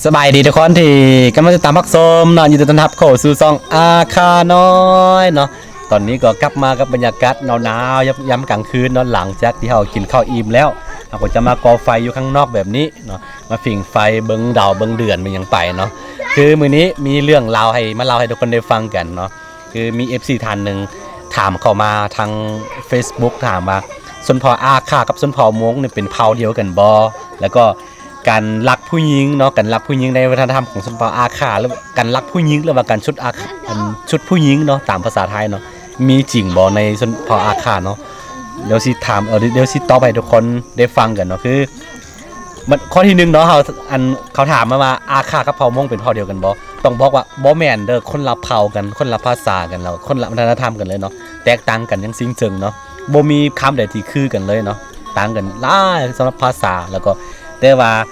ສະບາຍດີທຸກຄົນທີ່ກຳລັງຕິດຕາມຮັບຊົມເນາະ, ຍິນດີຕ້ອນຮັບເຂົ້າສູ່ຊ່ອງອາຄານ້ອຍເນາະ. ຕອນນີ້ກໍກັບມາກັບບັນຍາກາດໜາວໆ ຍາມ ຍາມກາງຄືນເນາະ, ຫຼັງຈາກທີ່ເຮົາກິນເຂົ້າອີ່ມແລ້ວ ເຮົາກໍຈະມາກໍ່ໄຟຢູ່ຂ້າງນອກແບບນີ້ເນາະ, ມາຜິງໄຟເບິ່ງດາວເບິ່ງເດືອນເປັນຫຍັງໄປເນາະ. ຄືມື້ນີ້ມີເລື່ອງລາວໃຫ້ມາເລົ່າໃຫ້ທຸກຄົນໄດ້ຟັງກັນເນາະ. ຄືມີເອັຟຊີທ່ານໜຶ່ງຖາມເຂົ້າມາທາງເຟສບຸກ ຖາມວ່າຊົນເຜົ່າອາຄາກັບຊົນເຜົ່າມົ້ງນີ້ເປັນເຜົ່າດຽວກັນບໍ່? ແລ້ວກໍ ການລັກຜູ້ຍິງເນາະ, ການລັກຜູ້ຍິງໃນວັດທະນະທຳຂອງຊົນເຜົ່າອາຄາ ຫຼືການລັກຜູ້ຍິງ ຫຼືວ່າການຊຸດອາຄາ ອັນຊຸດຜູ້ຍິງເນາະ ຕາມພາສາໄທເນາະ ມີຈິງບໍ່ໃນຊົນເຜົ່າອາຄາເນາະ? ດຽວຊິຖາມ ເອີ ດຽວຊິຕອບໃຫ້ທຸກຄົນໄດ້ຟັງກັນເນາະ. ຄື ມັນ ຂໍ້ທີໜຶ່ງເນາະ ເຮົາ ອັນ ເຂົາຖາມມາວ່າ ອາຄາກັບເຜົ່າມົ້ງເປັນເຜົ່າດຽວກັນບໍ່? ຕ້ອງບອກວ່າບໍ່ແມ່ນເດີ, ຄົນລະເຜົ່າກັນ, ຄົນລະພາສາກັນ ແລ້ວຄົນລະວັດທະນະທຳກັນເລີຍເນາະ, ແຕກຕ່າງກັນຢ່າງສິ້ນເຊີງເນາະ. ບໍ່ມີຄຳໃດທີ່ຄືກັນເລີຍເນາະ, ຕ່າງກັນຫຼາຍສຳລັບພາສາ. ແລ້ວກໍ ແຕ່ວ່າ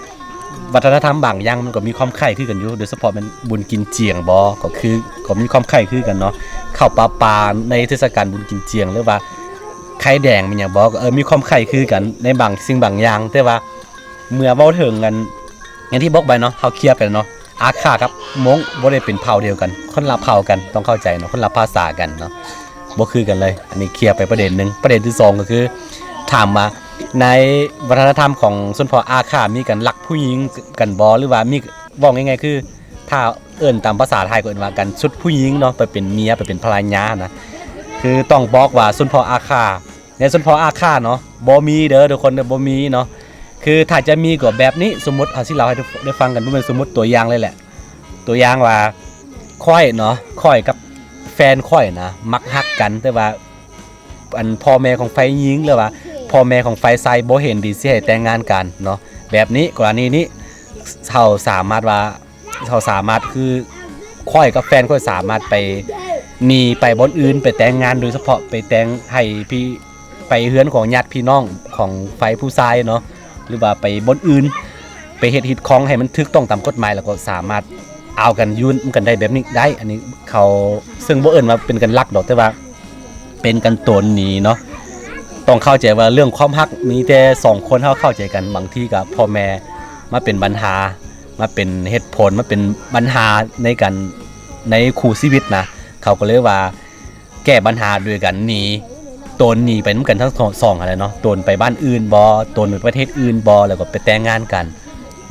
ວັດທະນະທຳບາງຢ່າງມັນກໍມີຄວາມຄ້າຍຄືກັນຢູ່, ໂດຍສະເພາະແມ່ນບຸນກິນຈຽງບໍ ກໍຄື ກໍມີຄວາມຄ້າຍຄືກັນເນາະ. ເຂົ້າປາປາໃນເທດສະການບຸນກິນຈຽງ ຫຼືວ່າໄຂ່ແດງແມ່ນຫຍັງບໍ ກໍ ເອີ ມີຄວາມຄ້າຍຄືກັນໃນບາງສິ່ງບາງຢ່າງ. ແຕ່ວ່າເມື່ອເວົ້າເຖິງ ອັນ ຢ່າງທີ່ບອກໄປເນາະ, ເຮົາເຄຍໄປແລ້ວເນາະ, ອາຄາກັບມົ້ງບໍ່ໄດ້ເປັນເຜົ່າດຽວກັນ, ຄົນລະເຜົ່າກັນ, ຕ້ອງເຂົ້າໃຈເນາະ, ຄົນລະພາສາກັນເນາະ, ບໍ່ຄືກັນເລີຍ. ອັນນີ້ເຄຍໄປປະເດັນໜຶ່ງ. ປະເດັນທີສອງກໍຄື ຖາມວ່າໃນວັດທະນະທຳຂອງຊົນເຜົ່າອາຄາ ມີການລັກຜູ້ຍິງກັນບໍ່ ຫຼືວ່າມີ ເວົ້າງ່າຍໆ ຄື ຖ້າເອີ້ນຕາມພາສາໄທກໍເອີ້ນວ່າການຊຸດຜູ້ຍິງເນາະ ໄປເປັນເມຍ ໄປເປັນພັນລະຍານະ. ຄືຕ້ອງບອກວ່າຊົນເຜົ່າອາຄາ ໃນຊົນເຜົ່າອາຄາເນາະ ບໍ່ມີເດີທຸກຄົນເດີ, ບໍ່ມີເນາະ. ຄືຖ້າຈະມີກໍແບບນີ້, ສົມມຸດ ເຮົາຊິເລົ່າໃຫ້ໄດ້ຟັງກັນ, ບໍ່ແມ່ນ ສົມມຸດຕົວຢ່າງເລີຍແຫຼະ. ຕົວຢ່າງວ່າຂ້ອຍເນາະ, ຂ້ອຍກັບແຟນຂ້ອຍນະ ມັກຮັກກັນ, ແຕ່ວ່າ ອັນ ພໍ່ແມ່ຂອງຝ່າຍຍິງ ຫຼືວ່າພໍ່ແມ່ຂອງຝ່າຍຊາຍບໍ່ເຫັນດີຊິໃຫ້ແຕ່ງງານກັນເນາະ. ແບບນີ້ ກໍລະນີນີ້ ເຮົາສາມາດວ່າ ເຮົາສາມາດ ຄືຂ້ອຍກັບແຟນຂ້ອຍສາມາດໄປ ໜີໄປບ່ອນອື່ນ ໄປແຕ່ງງານ ໂດຍສະເພາະໄປແຕ່ງໃຫ້ພີ່ ໄປເຮືອນຂອງຍາດພີ່ນ້ອງຂອງຝ່າຍຜູ້ຊາຍເນາະ ຫຼືວ່າໄປບ່ອນອື່ນ ໄປເຮັດຮີດຄອງໃຫ້ມັນຖືກຕ້ອງຕາມກົດໝາຍ ແລ້ວກໍສາມາດເອົາກັນຢູ່ນຳກັນໄດ້ແບບນີ້ໄດ້. ອັນນີ້ເຂົາ ເຊິ່ງບໍ່ເອີ້ນວ່າເປັນການລັກດອກ ແຕ່ວ່າເປັນການໂຕນໜີເນາະ. ຕ້ອງເຂົ້າໃຈວ່າເລື່ອງຄວາມຮັກມີແຕ່ສອງຄົນເຮົາເຂົ້າໃຈກັນ, ບາງທີກໍພໍ່ແມ່ມາເປັນບັນຫາ ມາເປັນເຫດຜົນ ມາເປັນບັນຫາໃນການ ໃນຄູ່ຊີວິດນະ. ເຂົາກໍເລີຍວ່າ ແກ້ບັນຫາໂດຍການໜີ ໂຕນໜີໄປນຳກັນທັງສອງຫັ້ນແຫຼະເນາະ, ໂຕນໄປບ້ານອື່ນບໍ ໂຕນໄປປະເທດອື່ນບໍ ແລ້ວກໍໄປແຕ່ງງານກັນ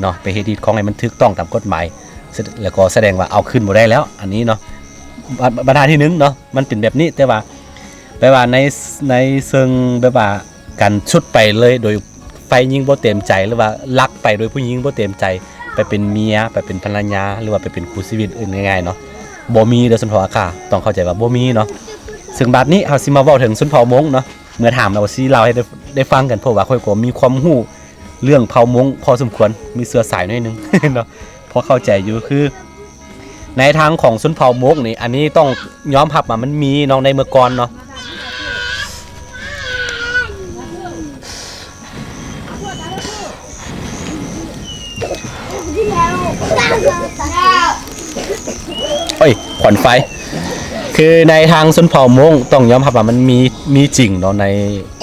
ເນາະ, ໄປເຮັດຮີດຄອງໃຫ້ມັນຖືກຕ້ອງຕາມກົດໝາຍ ແລ້ວກໍສະແດງວ່າເອົາຄືນບໍ່ໄດ້ແລ້ວ. ອັນນີ້ເນາະ ບັນ ບັນຫາທີໜຶ່ງເນາະ ມັນເປັນແບບນີ້. ແຕ່ວ່າ ແປວ່າໃນ ໃນເຊີງແບບວ່າ ການຊຸດໄປເລີຍໂດຍຝ່າຍຍິງບໍ່ເຕັມໃຈ ຫຼືວ່າລັກໄປໂດຍຜູ້ຍິງບໍ່ເຕັມໃຈ ໄປເປັນເມຍ ໄປເປັນພັນລະຍາ ຫຼືວ່າໄປເປັນຄູ່ຊີວິດ ເອີ້ນງ່າຍໆເນາະ ບໍ່ມີເດີຊົນເຜົ່າອາຄາ, ຕ້ອງເຂົ້າໃຈວ່າບໍ່ມີເນາະ. ເຊິ່ງບາດນີ້ເຮົາຊິມາເວົ້າເຖິງຊົນເຜົ່າມົ້ງເນາະ, ເມື່ອຖາມແລ້ວຊິເລົ່າໃຫ້ໄດ້ ໄດ້ຟັງກັນ ເພາະວ່າຂ້ອຍກໍມີຄວາມຮູ້ເລື່ອງເຜົ່າມົ້ງພໍສົມຄວນ, ມີເຊື້ອສາຍໜ້ອຍໜຶ່ງເນາະ ພໍເຂົ້າໃຈຢູ່. ຄື ໃນທາງຂອງຊົນເຜົ່າມົ້ງນີ້ ອັນນີ້ຕ້ອງຍອມຮັບວ່າມັນມີເນາະ ໃນເມື່ອກ່ອນເນາະ. ໂອ້ຍ ຂວັນໄຟ. ຄືໃນທາງຊົນເຜົ່າມົ້ງຕ້ອງຍອມຮັບວ່າມັນມີ ມີຈິງເນາະ ໃນ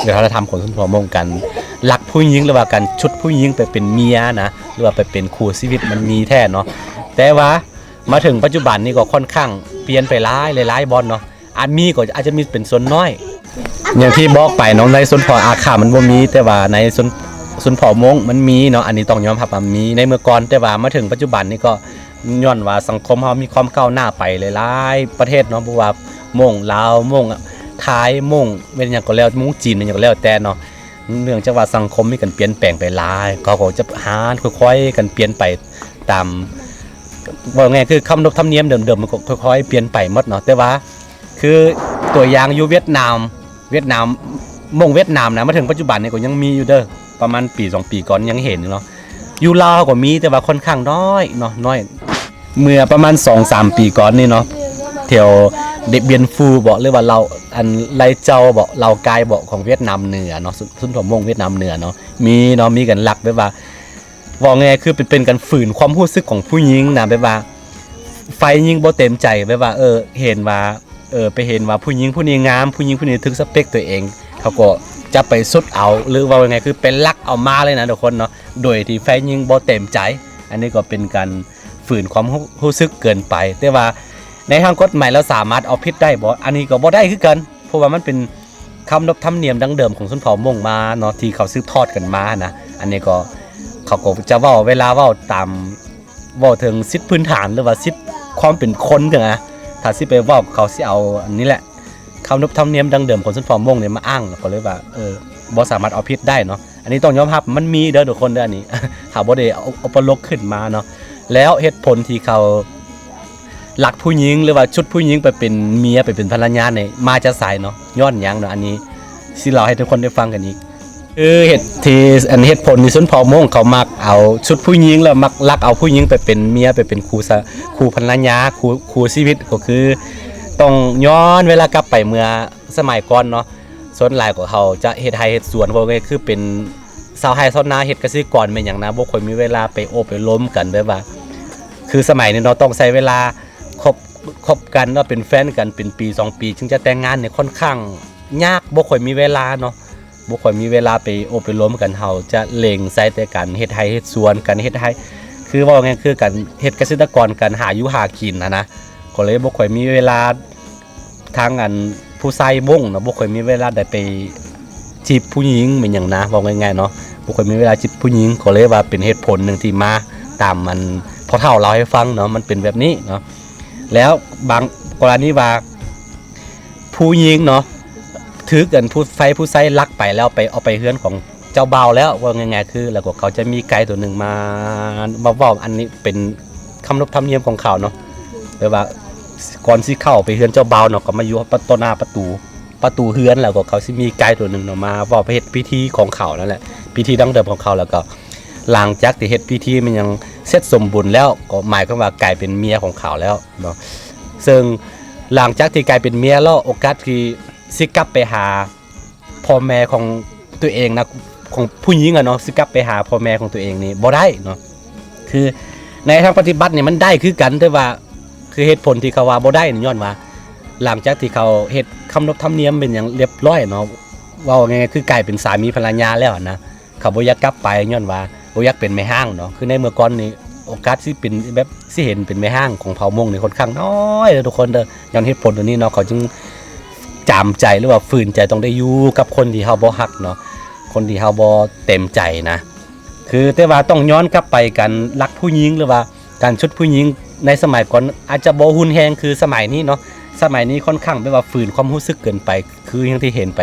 ວັດທະນະທຳຂອງຊົນເຜົ່າມົ້ງ ການລັກຜູ້ຍິງ ຫຼືວ່າການຊຸດຜູ້ຍິງໄປເປັນເມຍນະ ຫຼືວ່າໄປເປັນຄູ່ຊີວິດ ມັນມີແທ້ເນາະ. ແຕ່ວ່າ ມາເຖິງປັດຈຸບັນນີ້ກໍຂ້ອນຂ້າງປ່ຽນໄປຫຼາຍ ຫຼາຍໆບ່ອນເນາະ, ອາດມີກໍອາດຈະມີເປັນສ່ວນນ້ອຍ. ຢ່າງທີ່ບອກໄປເນາະ ໃນຊົນເຜົ່າອາຄາມັນບໍ່ມີ, ແຕ່ວ່າໃນຊົນ ຊົນເຜົ່າມົ້ງມັນມີເນາະ, ອັນນີ້ຕ້ອງຍອມຮັບວ່າມີໃນເມື່ອກ່ອນ. ແຕ່ວ່າມາເຖິງປັດຈຸບັນນີ້ກໍຍ້ອນວ່າສັງຄົມເຮົາມີຄວາມກ້າວໜ້າໄປຫຼາຍໆປະເທດເນາະ, ບໍ່ວ່າມົ້ງລາວ ມົ້ງໄທ ມົ້ງແມ່ນຫຍັງກໍແລ້ວ ມົ້ງຈີນ ແມ່ນຫຍັງກໍແລ້ວແຕ່ເນາະ. ເນື່ອງຈາກວ່າສັງຄົມມີການປ່ຽນແປງໄປຫຼາຍ, ເຂົາກໍຈະຫານຄ່ອຍໆກັນປ່ຽນໄປຕາມ ເວົ້າງ່າຍຄືຄຳນົບທຳນຽມເດີມໆ ມັນກໍຄ່ອຍໆປ່ຽນໄປໝົດເນາະ. ແຕ່ວ່າຄືຕົວຢ່າງຢູ່ຫວຽດນາມ, ຫວຽດນາມ ມົ້ງຫວຽດນາມນະ ມາເຖິງປັດຈຸບັນນີ້ກໍຍັງມີຢູ່ເດີ, ປະມານປີສອງປີກ່ອນຍັງເຫັນຢູ່ເນາະ. ຢູ່ລາວກໍມີ ແຕ່ວ່າຂ້ອນຂ້າງນ້ອຍເນາະ ນ້ອຍ. ເມື່ອປະມານສອງສາມປີກ່ອນນີ້ເນາະ ແຖວເດັບບຽນຟູບໍ ຫຼືວ່າລາວ ອັນ ໄລເຈົ້າບໍ ລາວກາຍບໍ ຂອງຫວຽດນາມເໜືອເນາະ, ຊົນ ຊົນເຜົ່າມົ້ງຫວຽດນາມເໜືອເນາະ ມີເນາະ, ມີການລັກແບບວ່າ ເວົ້າງ່າຍໆ ຄືເປັນ ເປັນການຝືນຄວາມຮູ້ສຶກຂອງຜູ້ຍິງນະ, ແບບວ່າຝ່າຍຍິງບໍ່ເຕັມໃຈ ແບບວ່າ ເອີ ເຫັນວ່າ ເອີ ໄປເຫັນວ່າຜູ້ຍິງຜູ້ນີ້ງາມ ຜູ້ຍິງຜູ້ນີ້ຖືກສະເປັກຕົວເອງ ເຂົາກໍຈະໄປຊຸດເອົາ ຫຼືເວົ້າງ່າຍໆ ຄືໄປລັກເອົາມາເລີຍນະທຸກຄົນເນາະ, ໂດຍທີ່ຝ່າຍຍິງບໍ່ເຕັມໃຈ. ອັນນີ້ກໍເປັນການຝືນຄວາມຮູ້ ຮູ້ສຶກເກີນໄປ. ແຕ່ວ່າໃນທາງກົດໝາຍແລ້ວສາມາດເອົາຜິດໄດ້ບໍ່? ອັນນີ້ກໍບໍ່ໄດ້ຄືກັນ ເພາະວ່າມັນເປັນຄຳນບທຳນຽມດັ້ງເດີມຂອງຊົນເຜົ່າມົ້ງມາເນາະ ທີ່ເຂົາສືບທອດກັນມານະ. ອັນນີ້ກໍ ເຂົາກໍຈະເວົ້າ ເວລາເວົ້າຕາມ ເວົ້າເຖິງສິດພື້ນຖານ ຫຼືວ່າສິດຄວາມເປັນຄົນຫັ້ນນະ ຖ້າຊິໄປເວົ້າ ເຂົາຊິເອົາອັນນີ້ແຫຼະ ຄຳນບທຳນຽມດັ້ງເດີມຂອງຊົນເຜົ່າມົ້ງນີ້ມາອ້າງ ກໍເລີຍວ່າ ເອີ ບໍ່ສາມາດເອົາຜິດໄດ້ເນາະ. ອັນນີ້ຕ້ອງຍອມຮັບ ມັນມີເດີທຸກຄົນເດີ ອັນນີ້ ເຮົາບໍ່ໄດ້ເອົາ ເອົາປະລົກຂຶ້ນມາເນາະ. ແລ້ວເຫດຜົນທີ່ເຂົາລັກຜູ້ຍິງ ຫຼືວ່າຊຸດຜູ້ຍິງໄປເປັນເມຍ ໄປເປັນພັນລະຍານີ້ ມາຈາກໃສເນາະ? ຍ້ອນຫຍັງເນາະ? ອັນນີ້ຊິເລົ່າໃຫ້ທຸກຄົນໄດ້ຟັງກັນອີກ. ຄືເຫດທີ່ ອັນເຫດຜົນທີ່ຊົນເຜົ່າມົ້ງເຂົາມັກເອົາຊຸດຜູ້ຍິງ ແລ້ວມັກລັກເອົາຜູ້ຍິງໄປເປັນເມຍ ໄປເປັນຄູ່ສາ ຄູ່ພັນລະຍາ ຄູ່ ຄູ່ຊີວິດ ກໍຄືຕ້ອງຍ້ອນເວລາກັບໄປເມື່ອສະໄໝກ່ອນເນາະ. ສ່ວນຫຼາຍກໍເຂົາຈະເຮັດໄຮ່ເຮັດສວນ ເວົ້າງ່າຍຄືເປັນຊາວໄຮ່ຊາວນາ ເຮັດກະສິກອນແມ່ນຫຍັງນະ ບໍ່ຄ່ອຍມີເວລາໄປໂອ້ໄປລົມກັນ ແບບວ່າ ຄືສະໄໝນີ້ເນາະ ຕ້ອງໃຊ້ເວລາຄົບ ຄົບກັນເນາະ ເປັນແຟນກັນເປັນປີສອງປີ ຈຶ່ງຈະແຕ່ງງານນີ້ ຂ້ອນຂ້າງຍາກ ບໍ່ຄ່ອຍມີເວລາເນາະ. ບໍ່ຄ່ອຍມີເວລາໄປໂອ້ໄປລົມກັນ ເຮົາຈະເລັ່ງໃສ່ແຕ່ການເຮັດໄຮ່ເຮັດສວນ ການເຮັດໄຮ່ ຄືເວົ້າງ່າຍໆ ຄືການເຮັດກະສິກອນ ການຫາຢູ່ຫາກິນຫັ້ນນະ ກໍເລີຍບໍ່ຄ່ອຍມີເວລາ ທາງອັນຜູ້ຊາຍວົງເນາະ ບໍ່ຄ່ອຍມີເວລາໄດ້ໄປຈີບຜູ້ຍິງແມ່ນຫຍັງນະ ເວົ້າງ່າຍໆເນາະ ບໍ່ຄ່ອຍມີເວລາຈີບຜູ້ຍິງ ກໍເລີຍວ່າເປັນເຫດຜົນໜຶ່ງທີ່ມາຕາມອັນພໍ່ເຖົ້າເລົ່າໃຫ້ຟັງເນາະ ມັນເປັນແບບນີ້ເນາະ. ແລ້ວບາງກໍລະນີວ່າ ຜູ້ຍິງເນາະ ຖືກອັນຜູ້ ໄຟຜູ້ຊາຍລັກໄປແລ້ວ ໄປ ເອົາໄປເຮືອນຂອງເຈົ້າບ່າວແລ້ວ ເວົ້າງ່າຍໆ ຄື ແລ້ວກໍເຂົາຈະມີໄກ່ຕົວໜຶ່ງມາ ມາເວົ້າ ອັນນີ້ເປັນຄຳນບທຳນຽມຂອງເຂົາເນາະ ແບບວ່າກ່ອນຊິເຂົ້າໄປເຮືອນເຈົ້າບ່າວເນາະ ກໍມາຢູ່ປະ ຕໍ່ໜ້າປະຕູ ປະຕູເຮືອນ ແລ້ວກໍເຂົາຊິມີໄກ່ຕົວໜຶ່ງເນາະ ມາເວົ້າເຮັດພິທີຂອງເຂົານັ້ນແຫຼະ ພິທີດັ້ງເດີມຂອງເຂົາ ແລ້ວກໍຫຼັງຈາກທີ່ເຮັດພິທີແມ່ນຫຍັງເສັດສົມບູນແລ້ວ ກໍໝາຍຄວາມວ່າກາຍເປັນເມຍຂອງເຂົາແລ້ວເນາະ. ເຊິ່ງຫຼັງຈາກທີ່ກາຍເປັນເມຍແລ້ວ ໂອກາດທີ່ຊິກັບໄປຫາພໍ່ແມ່ຂອງຕົວເອງນະ ຂອງຜູ້ຍິງອະເນາະ ຊິກັບໄປຫາພໍ່ແມ່ຂອງຕົວເອງນີ້ບໍ່ໄດ້ເນາະ. ຄືໃນທາງປະຕິບັດນີ້ມັນໄດ້ຄືກັນ ແຕ່ວ່າ ຄືເຫດຜົນທີ່ເຂົາວ່າບໍ່ໄດ້ນີ້ ຍ້ອນວ່າຫຼັງຈາກທີ່ເຂົາເຮັດຄຳນບທຳນຽມເປັນຫຍັງລຽບລ້ອຍເນາະ ເວົ້າງ່າຍໆ ຄືກາຍເປັນສາມີພັນລະຍາແລ້ວນະ ເຂົາບໍ່ຢາກກັບໄປ ຍ້ອນວ່າບໍ່ຢາກເປັນແມ່ຮ້າງເນາະ. ຄືໃນເມື່ອກ່ອນນີ້ ໂອກາດຊິເປັນແບບ ຊິເຫັນເປັນແມ່ຮ້າງຂອງເຜົ່າມົ້ງນີ້ຄ່ອນຂ້າງນ້ອຍເດີທຸກຄົນເດີ ຍ້ອນເຫດຜົນຕົວນີ້ເນາະ ເຂົາຈຶ່ງຈາມໃຈ ຫຼືວ່າຝືນໃຈຕ້ອງໄດ້ຢູ່ກັບຄົນທີ່ເຮົາບໍ່ຮັກເນາະ ຄົນທີ່ເຮົາບໍ່ເຕັມໃຈນະ. ຄືແຕ່ວ່າຕ້ອງຍ້ອນກັບໄປການລັກຜູ້ຍິງ ຫຼືວ່າການຊຸດຜູ້ຍິງໃນສະໄໝກ່ອນ ອາດຈະບໍ່ຮຸນແຮງຄືສະໄໝນີ້ເນາະ ສະໄໝນີ້ຄ່ອນຂ້າງແບບວ່າຝືນຄວາມຮູ້ສຶກເກີນໄປ ຄືຢ່າງທີ່ເຫັນໄປ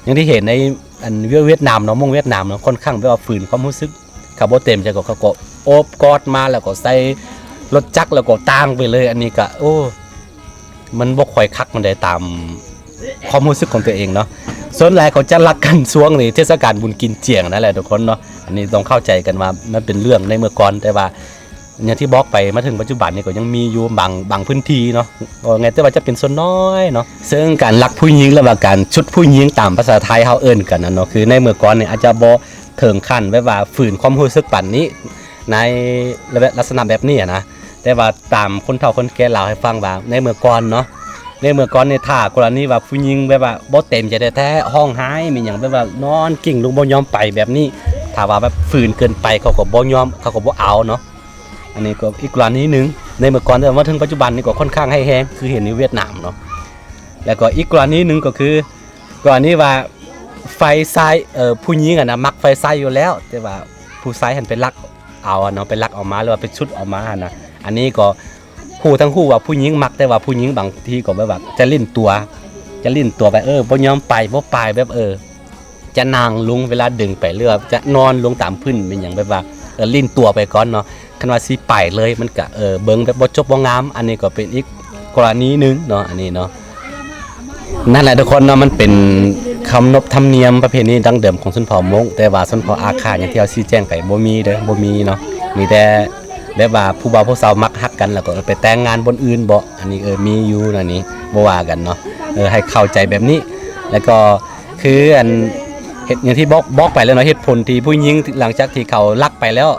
ຢ່າງທີ່ເຫັນໃນອັນຫວຽດ ຫວຽດນາມເນາະ ມົ້ງຫວຽດນາມເນາະ ຄ່ອນຂ້າງແບບວ່າຝືນຄວາມຮູ້ສຶກ ເຂົາບໍ່ເຕັມໃຈກໍ ເຂົາກໍໂອບກອດມາ ແລ້ວກໍໃສ່ລົດຈັກ ແລ້ວກໍຕ່າງໄປເລີຍ. ອັນນີ້ກະ ໂອ້ ມັນບໍ່ຄ່ອຍຄັກປານໃດຕາມຄວາມຮູ້ສຶກຂອງຕົວເອງເນາະ. ສ່ວນຫຼາຍເຂົາຈະລັກກັນຊ່ວງນີ້ເທດສະການບຸນກິນຈຽງນັ້ນແຫຼະທຸກຄົນເນາະ. ອັນນີ້ຕ້ອງເຂົ້າໃຈກັນວ່າມັນເປັນເລື່ອງໃນເມື່ອກ່ອນ ແຕ່ວ່າ ຢ່າງທີ່ບອກໄປ ມາເຖິງປັດຈຸບັນນີ້ກໍຍັງມີຢູ່ບາງ ບາງພື້ນທີ່ເນາະ ເວົ້າງ່າຍ ແຕ່ວ່າຈະເປັນສ່ວນນ້ອຍເນາະ. ເຊິ່ງການລັກຜູ້ຍິງ ຫຼືວ່າການຊຸດຜູ້ຍິງຕາມພາສາໄທເຮົາເອີ້ນກັນນະເນາະ ຄືໃນເມື່ອກ່ອນນີ້ອາດຈະບໍ່ເຖິງຂັ້ນແບບວ່າຝືນຄວາມຮູ້ສຶກປານນີ້ ໃນ ແບບ ລັກສະນະແບບນີ້ນະ. ແຕ່ວ່າຕາມຄົນເຖົ້າຄົນແກ່ເລົ່າໃຫ້ຟັງວ່າ ໃນເມື່ອກ່ອນເນາະ ໃນເມື່ອກ່ອນນີ້ ຖ້າກໍລະນີວ່າຜູ້ຍິງແບບວ່າບໍ່ເຕັມໃຈແທ້ໆ ຮ້ອງໄຫ້ແມ່ນຫຍັງ ແບບວ່ານອນກິ້ງລົງບໍ່ຍອມໄປແບບນີ້ ຖ້າວ່າແບບຝືນເກີນໄປ ເຂົາກໍບໍ່ຍອມ ເຂົາກໍບໍ່ເອົາເນາະ. ອັນນີ້ກໍອີກກໍລະນີໜຶ່ງໃນເມື່ອກ່ອນ ແຕ່ວ່າມາເຖິງປັດຈຸບັນນີ້ກໍຄ່ອນຂ້າງຮ້າຍແຮງ ຄືເຫັນຢູ່ຫວຽດນາມເນາະ. ແລ້ວກໍອີກກໍລະນີໜຶ່ງກໍຄື ກໍລະນີວ່າຝ່າຍຊາຍ ເອີ ຜູ້ຍິງຫັ້ນນະມັກຝ່າຍຊາຍຢູ່ແລ້ວ ແຕ່ວ່າຜູ້ຊາຍຫັ້ນໄປລັກເອົາເນາະ ໄປລັກເອົາມາ ຫຼືວ່າໄປຊຸດເອົາມາຫັ້ນນະ. ອັນນີ້ກໍຮູ້ທັງຮູ້ວ່າຜູ້ຍິງມັກ ແຕ່ວ່າຜູ້ຍິງບາງທີກໍແບບວ່າຈະຫຼິ້ນຕົວ ຈະຫຼິ້ນຕົວໄປ ເອີ ບໍ່ຍອມໄປ ບໍ່ໄປ ແບບ ເອີ ຈະນັ່ງລົງເວລາດຶງໄປ ຫຼືວ່າຈະນອນລົງຕາມພື້ນແມ່ນຫຍັງ ແບບວ່າ ເອີ ຫຼິ້ນຕົວໄປກ່ອນເນາະ. ຄັນວ່າຊິໄປເລີຍ ມັນກະ ເອີ ເບິ່ງແບບບໍ່ຈົບບໍ່ງາມ. ອັນນີ້ກໍເປັນອີກກໍລະນີໜຶ່ງເນາະ ອັນນີ້ເນາະ. ນັ້ນແຫຼະທຸກຄົນເນາະ ມັນເປັນຄຳນົບທຳນຽມປະເພນີດັ້ງເດີມຂອງຊົນເຜົ່າມົ້ງ ແຕ່ວ່າຊົນເຜົ່າອາຂາ ຢ່າງທີ່ເຮົາຊີ້ແຈງໄປ ບໍ່ມີເດີ ບໍ່ມີເນາະ. ມີແຕ່ແບບວ່າຜູ້ບ່າວຜູ້ສາວມັກຮັກກັນ ແລ້ວກໍໄປແຕ່ງງານບ່ອນອື່ນເບາະ ອັນນີ້ ເອີ ມີຢູ່ນະນີ້ ບໍ່ວ່າກັນເນາະ ເອີ ໃຫ້ເຂົ້າໃຈແບບນີ້. ແລ້ວກໍຄືອັນ ເຮັດ ຢ່າງທີ່ບອກ ບອກໄປແລ້ວເນາະ ເຫດຜົນທີ່ຜູ້ຍິງຫຼັງຈາກທີ່ເຂົາລັກໄປແລ້ວ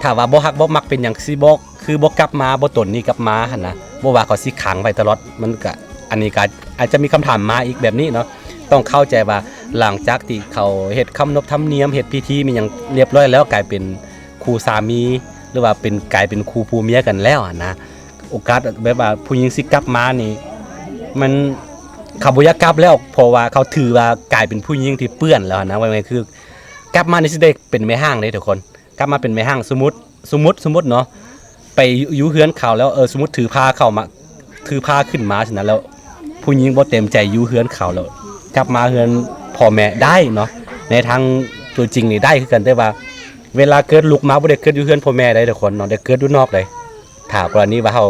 ຖ້າວ່າບໍ່ຮັກບໍ່ມັກ ເປັນຫຍັງຊິບໍ່ ຄືບໍ່ກັບມາ ບໍ່ຕົນໜີກັບມາຫັ້ນນະ ບໍ່ວ່າເຂົາຊິຂັງໄວ້ຕະຫຼອດ ມັນກະ ອັນນີ້ກະອາດຈະມີຄຳຖາມມາອີກແບບນີ້ເນາະ. ຕ້ອງເຂົ້າໃຈວ່າຫຼັງຈາກທີ່ເຂົາເຮັດຄຳນົບທຳນຽມ ເຮັດພິທີມີຫຍັງລຽບຮ້ອຍແລ້ວ ກາຍເປັນຄູ່ສາມີ ຫຼືວ່າເປັນ ກາຍເປັນຄູ່ຜົວເມຍກັນແລ້ວຫັ້ນນະ ໂອກາດແບບວ່າຜູ້ຍິງຊິກັບມານີ້ ມັນ ເຂົາບໍ່ຢາກກັບແລ້ວ ເພາະວ່າເຂົາຖືວ່າກາຍເປັນຜູ້ຍິງທີ່ເປື້ອນແລ້ວຫັ້ນນະ ວ່າງ່າຍຄືກັບມານີ້ຊິໄດ້ເປັນແມ່ຮ້າງເດ້ທຸກຄົນ ກັບມາເປັນແມ່ຮ້າງ ສົມມຸດ ສົມມຸດ ສົມມຸດເນາະ ໄປຢູ່ເຮືອນເຂົາແລ້ວ ເອີ ສົມມຸດຖືພາເຂົ້າມາ ຖືພາຂຶ້ນມາຊັ້ນນະ ແລ້ວຜູ້ຍິງບໍ່ເຕັມໃຈຢູ່ເຮືອນເຂົາ ແລ້ວກັບມາເຮືອນພໍ່ແມ່ໄດ້ເນາະ ໃນທາງຕົວຈິງນີ້ໄດ້ຄືກັນ ແຕ່ວ່າເວລາເກີດລູກມາບໍ່ໄດ້ເກີດຢູ່ເຮືອນພໍ່ແມ່ໃດທຸກຄົນເນາະ ໄດ້ເກີດຢູ່ນອກໃດ ຖ້າກໍລະນີວ່າເຮົາ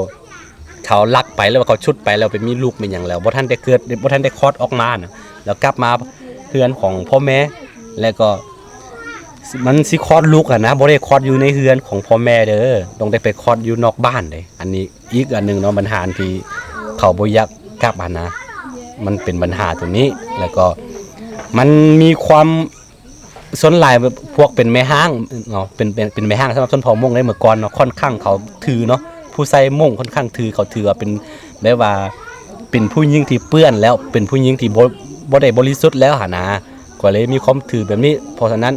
ເຂົາລັກໄປ ຫຼືວ່າເຂົາຊຸດໄປແລ້ວໄປມີລູກມີຫຍັງແລ້ວ ບໍ່ທັນໄດ້ເກີດ ບໍ່ທັນໄດ້ຄອດອອກມານະ ແລ້ວກັບມາເຮືອນຂອງພໍ່ແມ່ ແລ້ວກໍ ມັນຊິຄອດລູກຫັ້ນນະ ບໍ່ໄດ້ຄອດຢູ່ໃນເຮືອນຂອງພໍ່ແມ່ເດີ ຕ້ອງໄດ້ໄປຄອດຢູ່ນອກບ້ານເດ້ ອັນນີ້ອີກອັນໜຶ່ງເນາະ ບັນຫາທີ່ເຂົາບໍ່ຢາກກັບຫັ້ນນະ ມັນເປັນບັນຫາຕົວນີ້ ແລ້ວກໍມັນມີຄວາມ ສ່ວນຫຼາຍພວກເປັນແມ່ຮ້າງເນາະ ເປັນ ເປັນ ເປັນແມ່ຮ້າງສຳລັບຊົນເຜົ່າມົ້ງໃນເມື່ອກ່ອນເນາະ ຂ້ອນຂ້າງເຂົາຖືເນາະ ຜູ້ຊາຍມົ້ງຂ້ອນຂ້າງຖື ເຂົາຖືວ່າເປັນ ແບບວ່າເປັນຜູ້ຍິງທີ່ເປື້ອນແລ້ວ ເປັນຜູ້ຍິງທີ່ບໍ່ ບໍ່ໄດ້ບໍລິສຸດແລ້ວຫັ້ນນະ ກໍເລີຍມີຄວາມຖືແບບນີ້ ເພາະສະນັ້ນ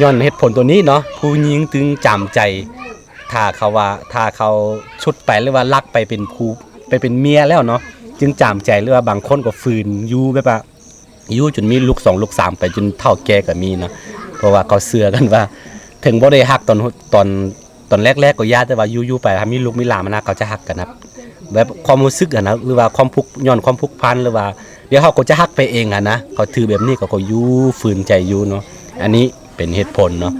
ຍ້ອນເຫດຜົນຕົວນີ້ເນາະ ຜູ້ຍິງຈຶ່ງຈຳໃຈ ຖ້າເຂົາວ່າ ຖ້າເຂົາຊຸດໄປ ຫຼືວ່າລັກໄປເປັນຄູ່ ໄປເປັນເມຍແລ້ວເນາະ ຈຶ່ງຈຳໃຈ ຫຼືວ່າບາງຄົນກໍຝືນຢູ່ ແບບວ່າຢູ່ຈົນມີລູກສອງລູກສາມໄປຈົນເຖົ້າແກ່ກໍມີເນາະ ເພາະວ່າເຂົາເຊື່ອກັນວ່າ ເຖິງບໍ່ໄດ້ຮັກຕອນ ຕອນ ຕອນແລກໆກໍຢ່າ ແຕ່ວ່າຢູ່ໆໄປ ຖ້າມີລູກມີຫຼານມານະ ເຂົາຈະຮັກກັນນະ ແບບຄວາມຮູ້ສຶກຫັ້ນນະ ຫຼືວ່າຄວາມຜູກ ຍ້ອນຄວາມຜູກພັນ ຫຼືວ່າ ດຽວເຮົາກໍຈະຮັກໄປເອງຫັ້ນນະ ເຂົາຖືແບບນີ້ ເຂົາກໍຢູ່ ຝືນໃຈຢູ່ເນາະ ອັນນີ້ເປັນເຫດຜົນເນາະ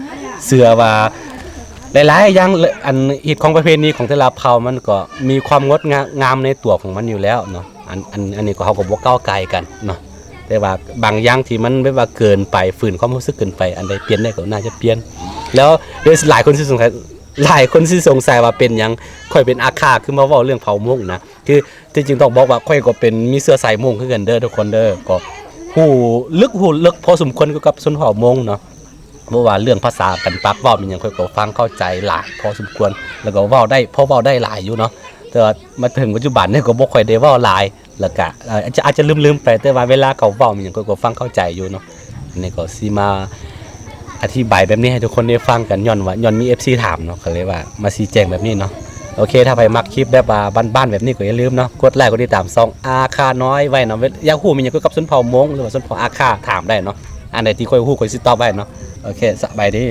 ເຊື່ອວ່າຫຼາຍໆຢ່າງ ອັນຮີດຄອງປະເພນີຂອງແຕ່ລະເຜົ່າ ມັນກໍມີຄວາມງົດງາ ງາມໃນຕົວຂອງມັນຢູ່ແລ້ວເນາະ ອັນ ອັນ ອັນນີ້ກໍເຮົາກໍບໍ່ກ້າວກ່າຍກັນເນາະ ແຕ່ວ່າບາງຢ່າງທີ່ມັນແບບວ່າເກີນໄປ ຝືນຄວາມຮູ້ສຶກເກີນໄປ ອັນໃດປ່ຽນໄດ້ກໍໜ້າຈະປ່ຽນ ແລ້ວເດີ ຫຼາຍຄົນຊິສົງໄສ ຫຼາຍຄົນຊິສົງໄສວ່າເປັນຫຍັງຂ້ອຍເປັນອາຂ້າ ຄືມາເວົ້າເລື່ອງເຜົ່າມົ້ງນະ ຄື ທີ່ຈິງຕ້ອງບອກວ່າຂ້ອຍກໍເປັນ ມີເຊື້ອສາຍມົ້ງຄືກັນເດີທຸກຄົນເດີ ກໍຮູ້ເລິກ ຮູ້ເລິກພໍສົມຄວນກ່ຽວກັບຊົນເຜົ່າມົ້ງເນາະ ບໍ່ວ່າເລື່ອງພາສາ ການປາກເວົ້າ ມີຫຍັງ ຂ້ອຍກໍຟັງເຂົ້າໃຈຫຼາຍພໍສົມຄວນ ແລ້ວກໍເວົ້າໄດ້ ພໍເວົ້າໄດ້ຫຼາຍຢູ່ເນາະ ແຕ່ວ່າມາເຖິງປັດຈຸບັນນີ້ກໍບໍ່ຄ່ອຍໄດ້ເວົ້າຫຼາຍ ແລ້ວກະ ເອີ ອາດຈະ ອາດຈະລືມໆໄປ ແຕ່ວ່າເວລາເຂົາເວົ້າມີຫຍັງ ຂ້ອຍກໍຟັງເຂົ້າໃຈຢູ່ເນາະ ອັນນີ້ກໍຊິມາ ອະທິບາຍແບບນີ້ໃຫ້ທຸກຄົນໄດ້ຟັງກັນ ຍ້ອນວ່າ ຍ້ອນມີເອັຟຊີຖາມເນາະ ກໍເລີຍວ່າມາຊີ້ແຈງແບບນີ້ເນາະ ໂອເຄ ຖ້າໃຜມັກຄລິບແບບວ່າບ້ານໆແບບນີ້ກໍຢ່າລືມເນາະ ກົດໄລກົດຕິດຕາມຊ່ອງອາຄານ້ອຍໄວ້ເນາະ ຢາກຮູ້ມີຫຍັງກ່ຽວກັບຊົນເຜົ່າມົ້ງ ຫຼືວ່າຊົນເຜົ່າອາຄາ ຖາມໄດ້ເນາະ ອັນໃດທີ່ຂ້ອຍຮູ້ຂ້ອຍຊິຕອບໄວ້ເນາະ ໂອເຄ ສະບາຍດີ.